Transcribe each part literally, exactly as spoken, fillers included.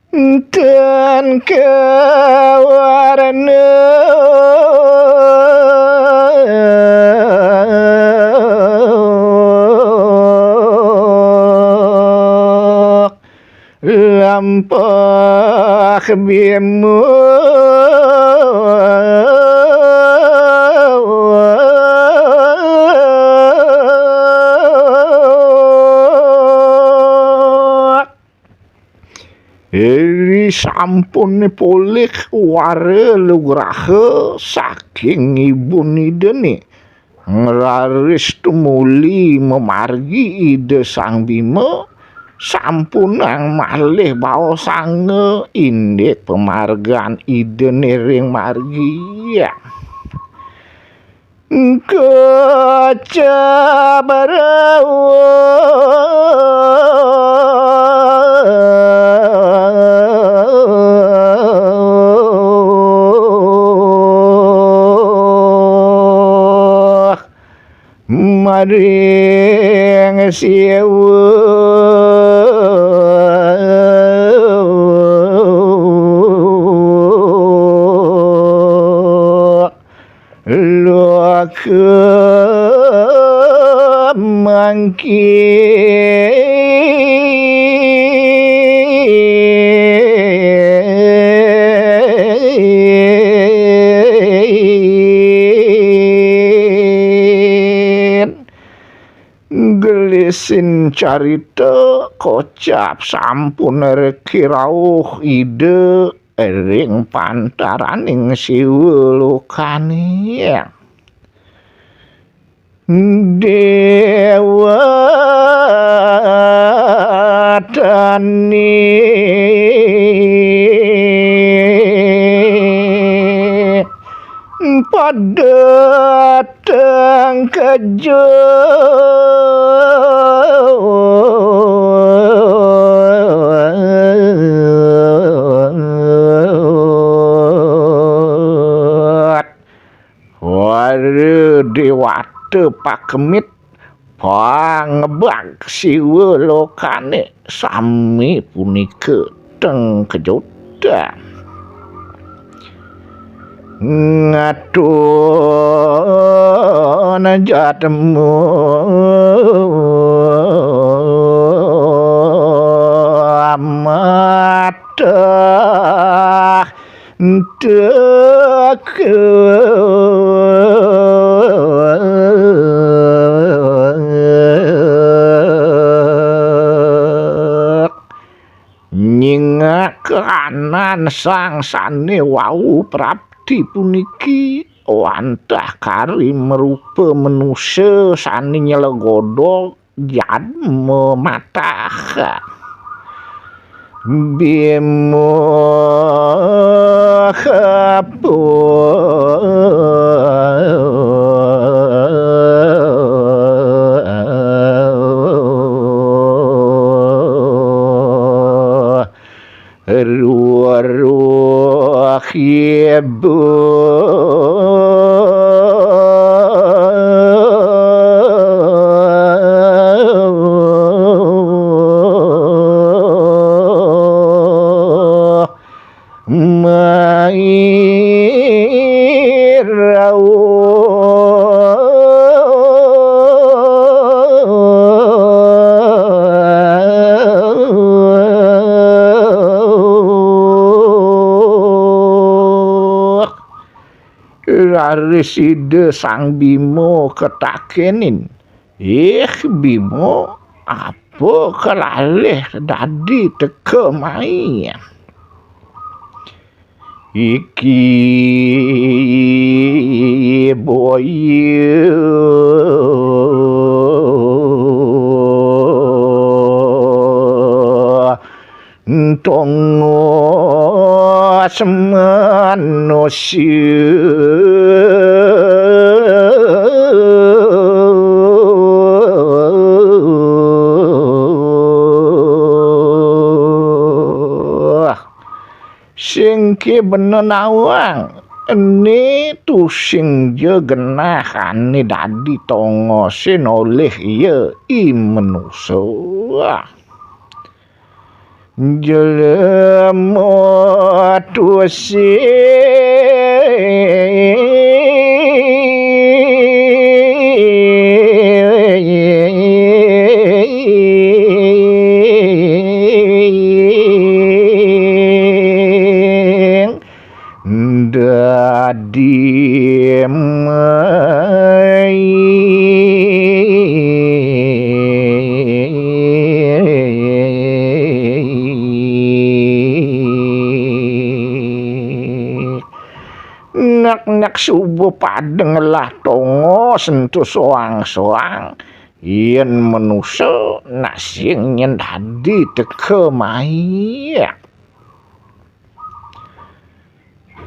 Ten kawarna lampah bima. Ri sampune polih wara lugraha saking ibun Idane, ngraris tumuli mamargi Ida Sang Bima, sampunang malih baosanga indik pamargan Idane ring margi. Kocap rauh maring Siwa loka mangkin. Gelisin carita kocap sampun reki rauh Ida ring pantaraning Siwa lokane. Dewa Tani pada tengkejut. Wara dewata pakemit pangebag Siwa lokane sami punika tengkejutan. Ngatun jatmu amat teka. Nyingak kahanan sang sane wau prapti puniki wantah kari marupa manusa sane nyelegodog jadma matah. Bima ruh-ruh ibu. Mairau. Raris Ida Sang Bima katakenin, "Ih, Bima, apa kelalih dadi teka mai?" "Iki boya tongos manusia." Sing ke bena nawang, ene tusing ja genah ane dadi tongose nolih ia i manusa. Jelema tusing dadi mai. Nek-nek suba padeng lah tongos ento soang-soang, yen manusa nak sing nyen dadi teka mai.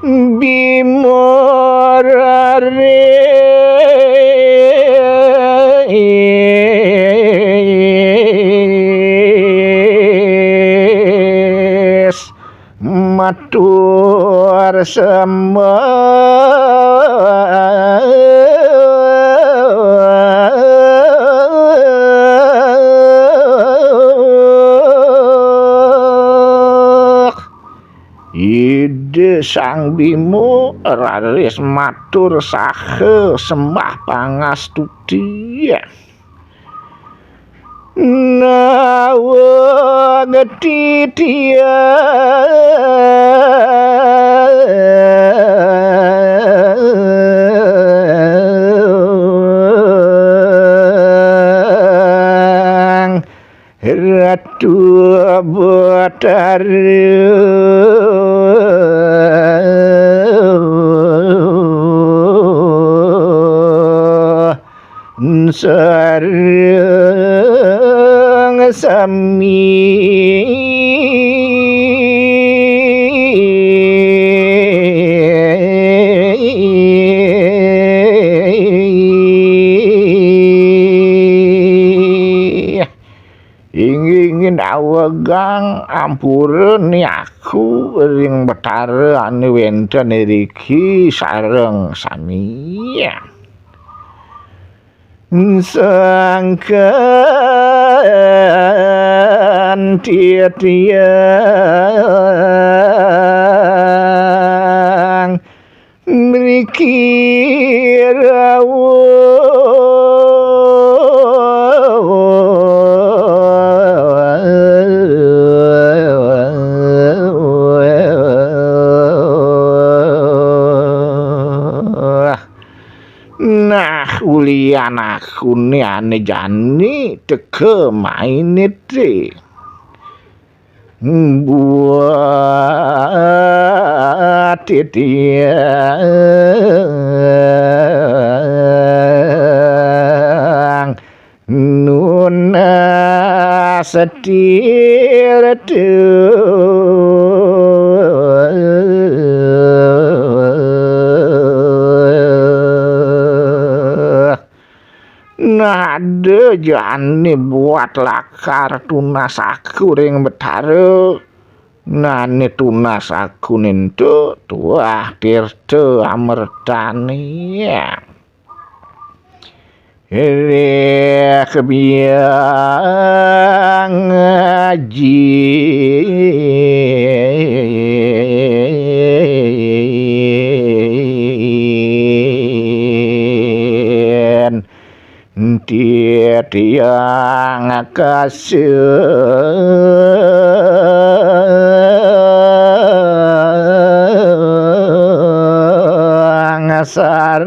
Bima raris matur sembah. Ida Sang Bima raris matur saha sembah pangastuti. Nawang titiang Ratu Batara sareng sami. Inggih, inggih, awegang ampura ni aku ring Betara ane wenten iriki sareng sami. Sangkan titiang mriki rawuh. Nah, ulian aku ni ane jani teka mai niti. Buat titiang nunas tirta. Nah, ada jani buat lakar tunas aku ring Betara. Nah, ne tunas aku nintu tuah tirta amertane. Rek biang ajin titiang kasang saran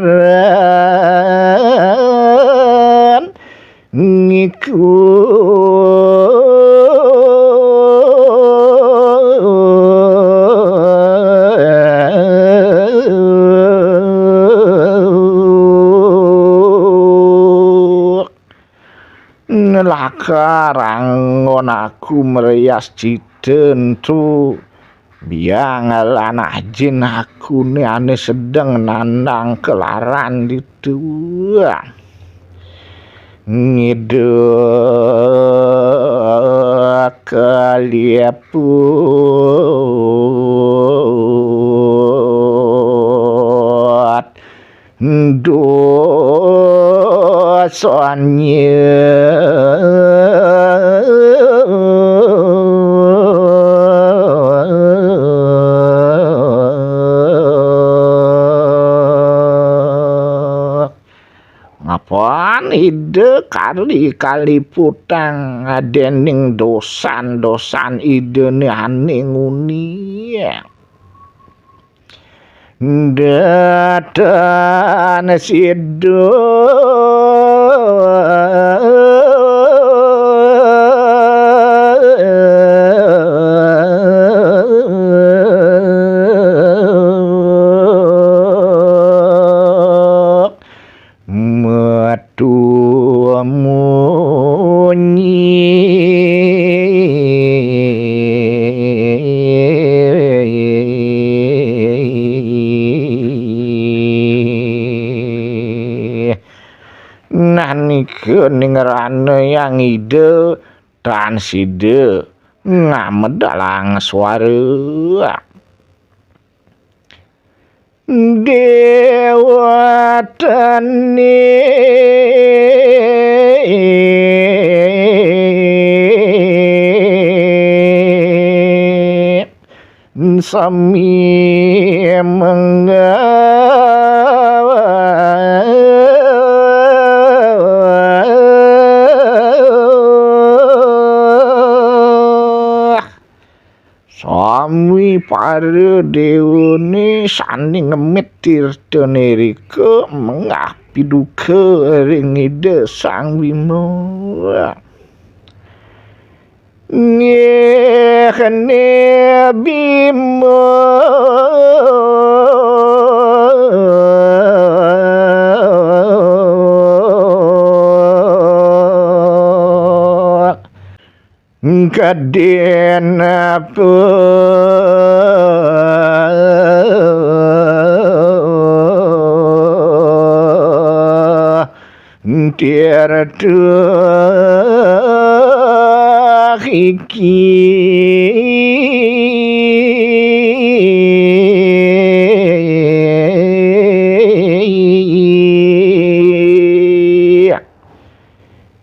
ngiku. Nelakar anggon aku merias cita entu biang lan ajin aku ni ane sedeng nandang kelaran ditu. Ngidek kaliput dosanya. Ida kari kaliputang dening dosan-dosan Idane ane nguni. Datan sida metu munyi. Nah, nika ning rana yang ida tan sida ngamedalang suara. Dewatane sami menggawa. Sami para dewane sane ngemit tirtane rika menggah piduka ring Ida Sang Bima. Nggih, ne Bima. Kadin apa tirta iki?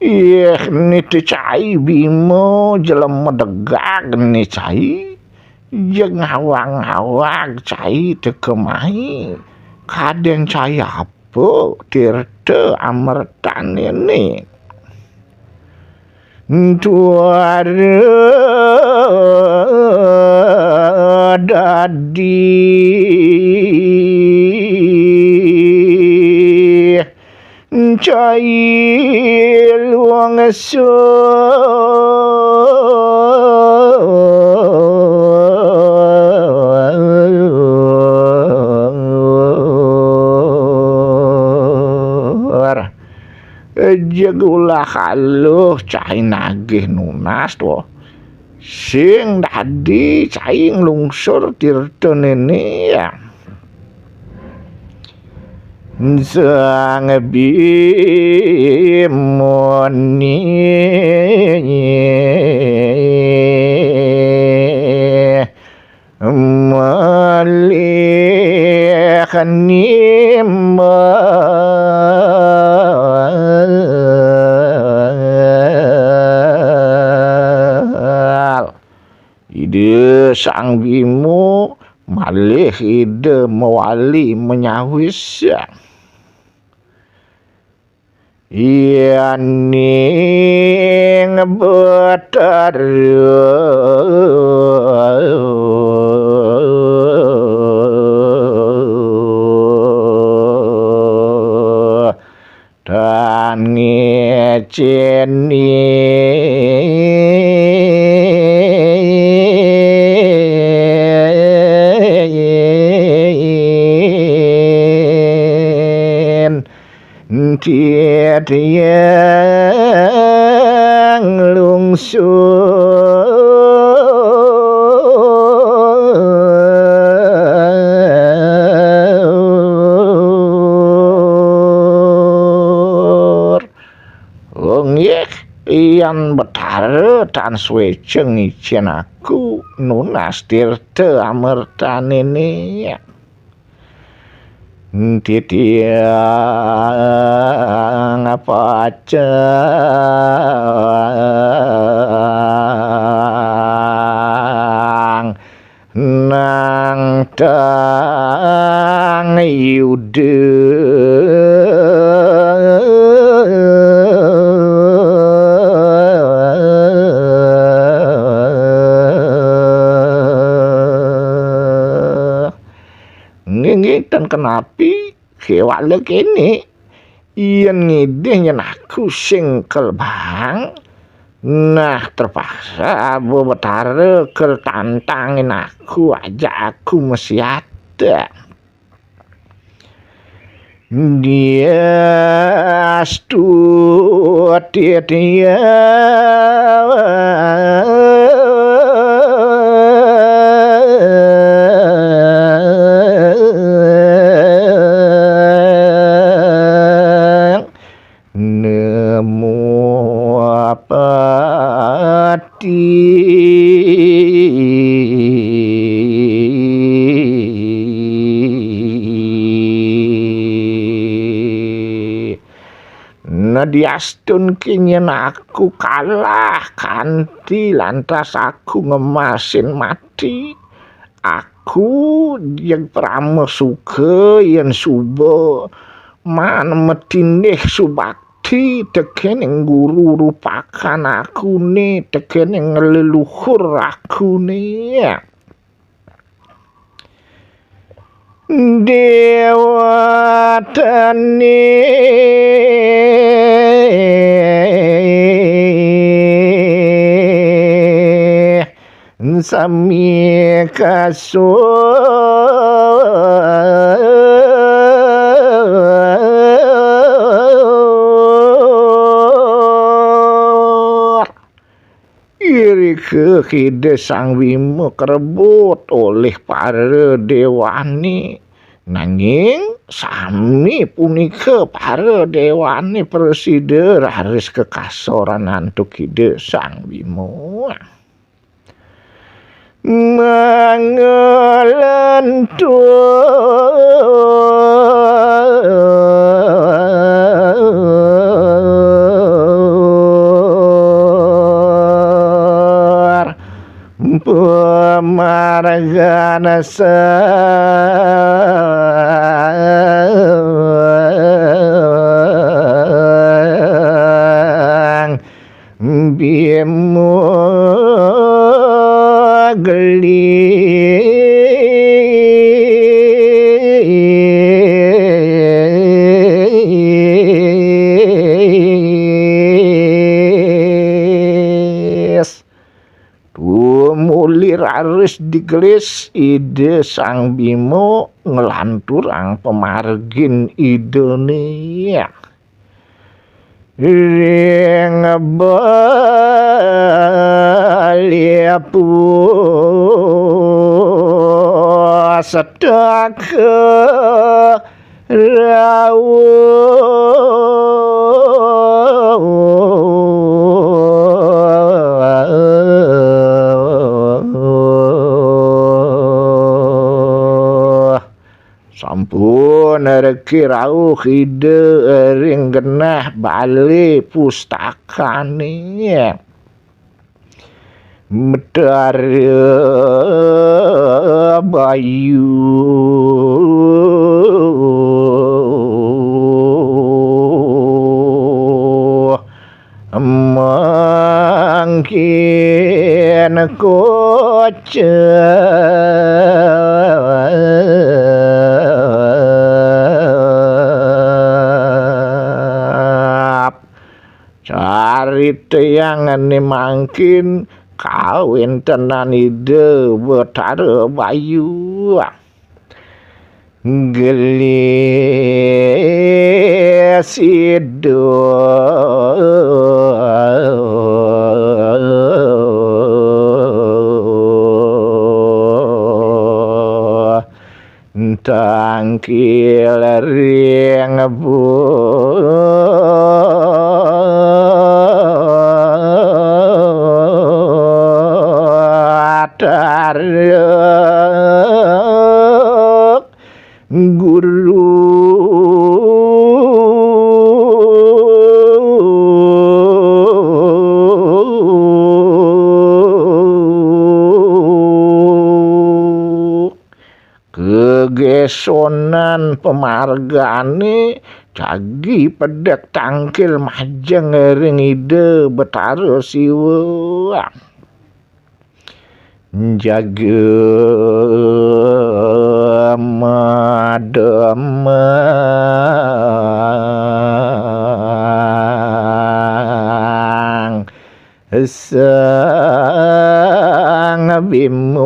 Ih, niti cai Bima, jelema degag ni cai. Jeg ngawag-ngawag cai teka mai. Kadin cai apa tirta amertane ni? Tuara dadi cai lungsur. Jeg ulah kaluh cai nagih nunas to. Sing dadi cai nglungsur tirta nene. Sang Bimuni malih nimbal. Ida Sang Bima malih Ida mawali manyawis. Yaning Betara tan ngecenin titiang lungsur. Oh, nggih, Hyang Betara tan sueca ngicen aku nunas tirta amertanene. Titiang pacang nangtang yuda. tenapi, kewala kene. Yen ngidih yen aku sing kelbang, nah, terpaksa Abu Betara kel tantangin aku, ajak aku mesiat. Dia stuti dia nemu pati. Nah, diastun kingin aku kalah kanti lantas aku ngemasin mati. Aku yang perama suka yen suba man metindih subakti tekening guru rupakan aku ne, tekening leluhur aku ne. Dewatane sami kasur. Irika Ida Sang Bima karebut olih para dewane. Nanging sami punika para dewane prasida raris kekasoran antuk Ida Sang Bima. Mangelentur pamargana Sang Bima Gelis. Tumuli raris digelis Ida Sang Bima nglanturang pamargin Idane. Ring bali pustaka rauh. Sampun reki rauh Ida ring genah bale pustakane. Betara Bayu mangkin kocap. Carita yang ane mangkin kawentenan Ida Betara Bayu. Gelis Ida tangkil ring Batara Guru. Kegesonan pamargane jagi pedek tangkil majeng ring Ida Betara Siwa. Jaga Mademang Sang Bima.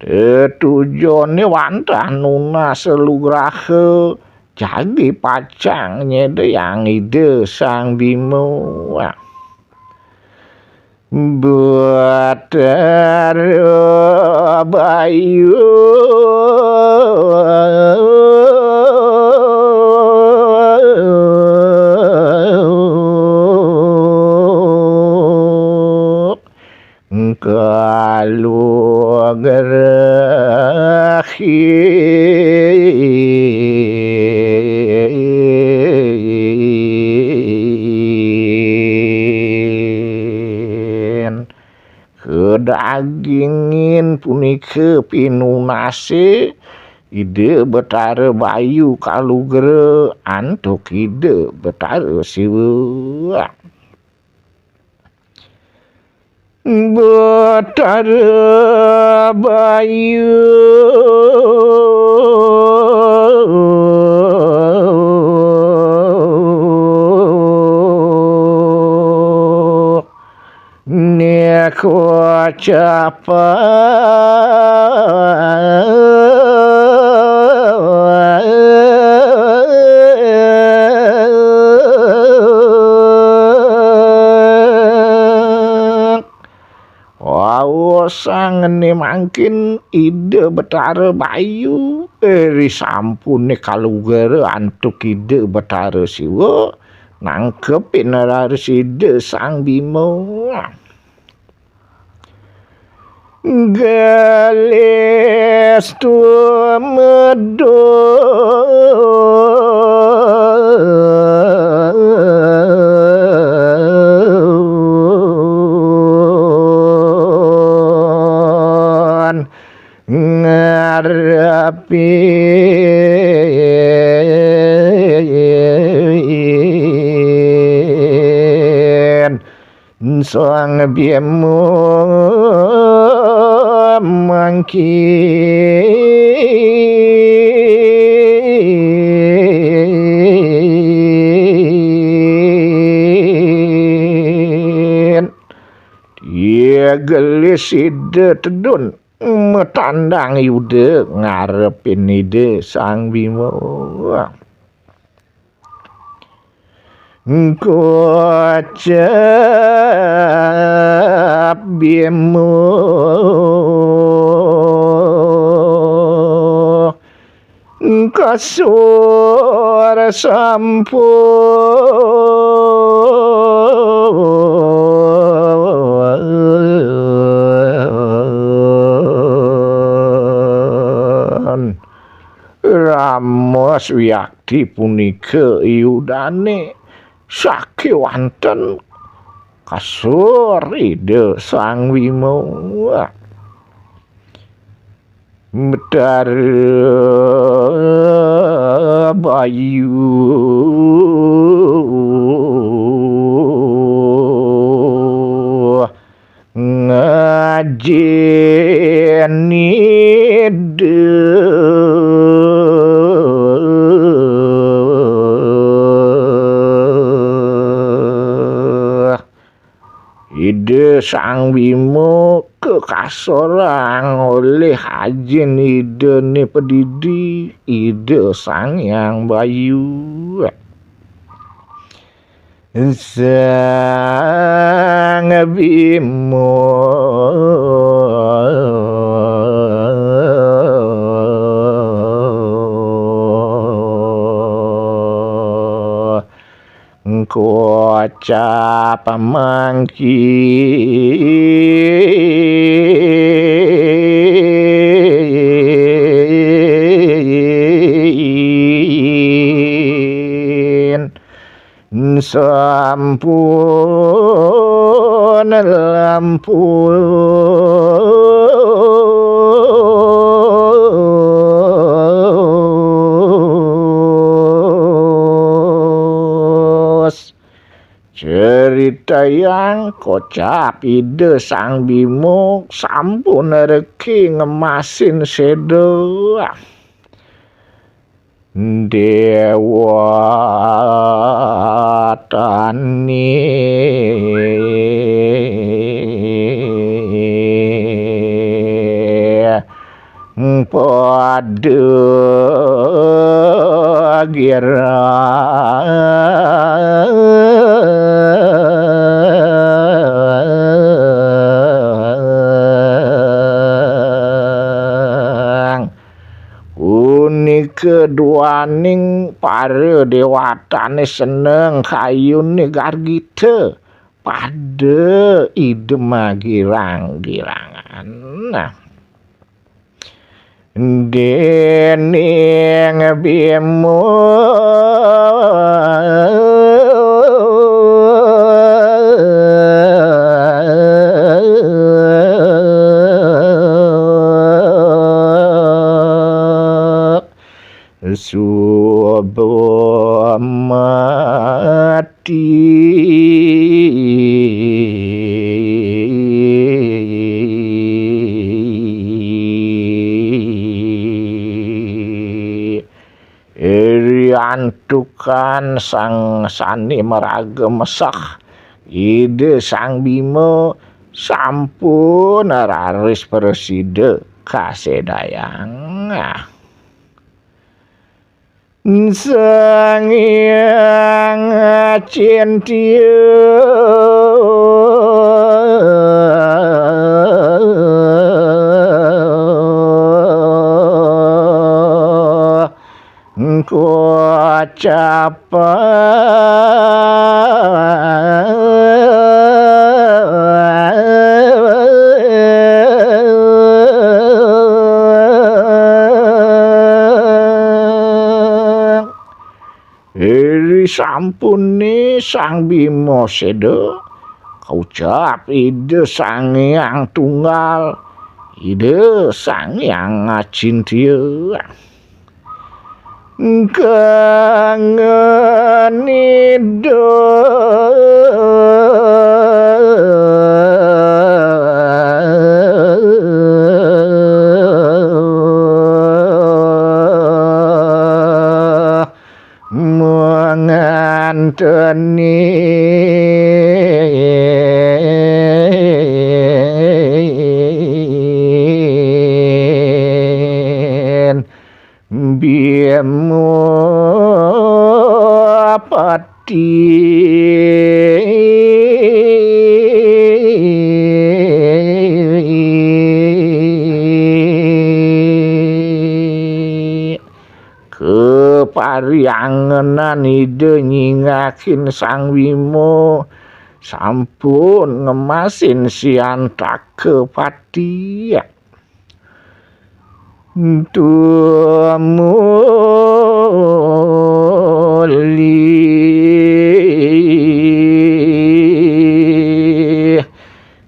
Tetujone wantah nunas lugraha jagi pacang nyedayang Ida Sang Bima. Betara Bayu kalugrahin. Kedagingin punika pinunase Ida Betara Bayu kalugra antuk Ida Betara Siwa. Betara Bayu nika waosang ne mangkin Ida Betara Bayu, eh, risampune kalugra antuk Ida Betara Siwa nangkepin raris Ida Sang Bima. Gelis tumedun ngarepin Sang Bima mangkin. Ia gelis Ida tedun matandang yuda ngarepin Ida Sang Bima. Kocap Bima kasor sampun. Rama Swiakti punika yudane sakewanten kasor Ida Sang Bima. Betara Bayu ngajin Ida. Ida Sang Bima kakasorang olih ajin Idane padidi, Ida Sang Hyang Bayu. Sang Bima kocap mangkin. Sampun lampu. Dayang, kocap Ida Sang Bima, sampun regi ngemasin seda. Dewa Tani pada girang. Punika duaning para dewatane seneng kayune gargita pada idem girang-girangan. Nah, dening Bima suba mati. Riantukan sang sane maraga meseh, Ida Sang Bima sampun raris prasida kasedayang. Sang Hyang Cintya kocap. Ri sampune Sang Bima seda, kocap Ida Sang Hyang Tunggal, Ida Sang Hyang Acintya. Kangen Ida mangantenin Bima Pati. Kapariangenan Ida nyingakin Sang Bima sampun ngemasin siantaka pati. Tumuli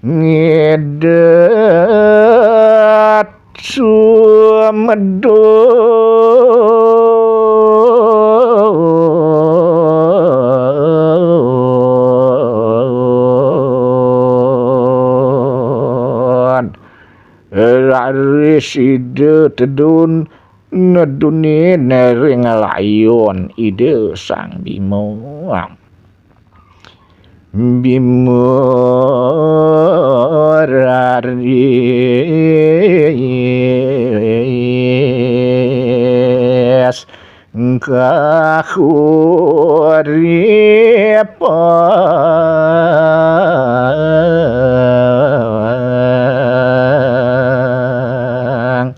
ngidat sumedun. Raris Ida tedun nedunin ring layun Ida Sang Bima. Bima raris kakuripang.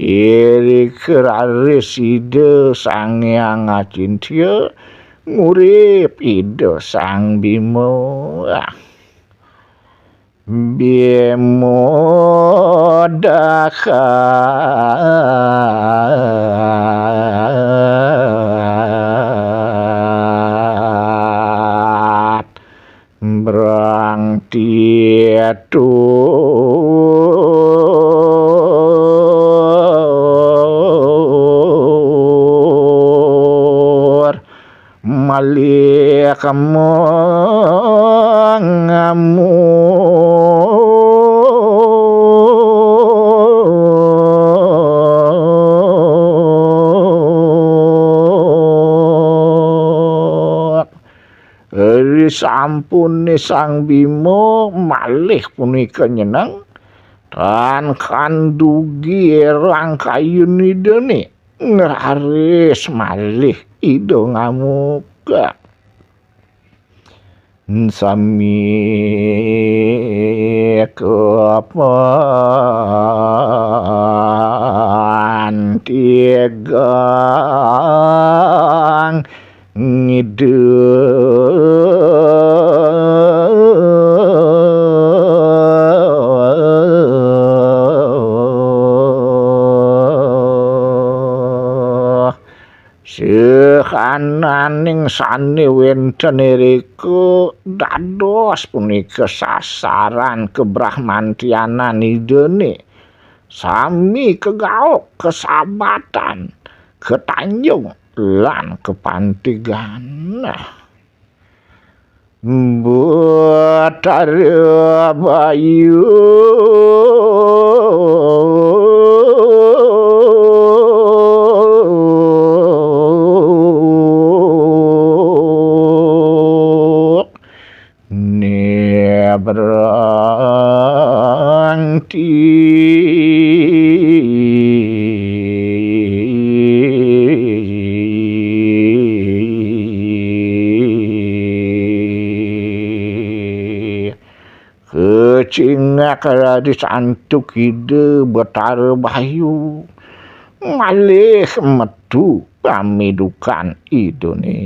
Irika raris Ida Sang Hyang Acintya ngurip Ida Sang Bima. Bima dahat brang titur malih kemong Amuk. Ri sampune Sang Bima malih punika nyeneng, tan kandugi erang kayun Idane, ngraris malih Ida ngamuka. Sami kapantigang ngidul. Sehananing sane wenten irika dados punika sasaran kebrahmantianan Idane, sami kegaok, kesabatan, ketanjung, lan kepantigan. Betara Bayu. Nebrang ti. Kecingak raris antuk Ida Betara Bayu. Malih metu pamidukan Idane.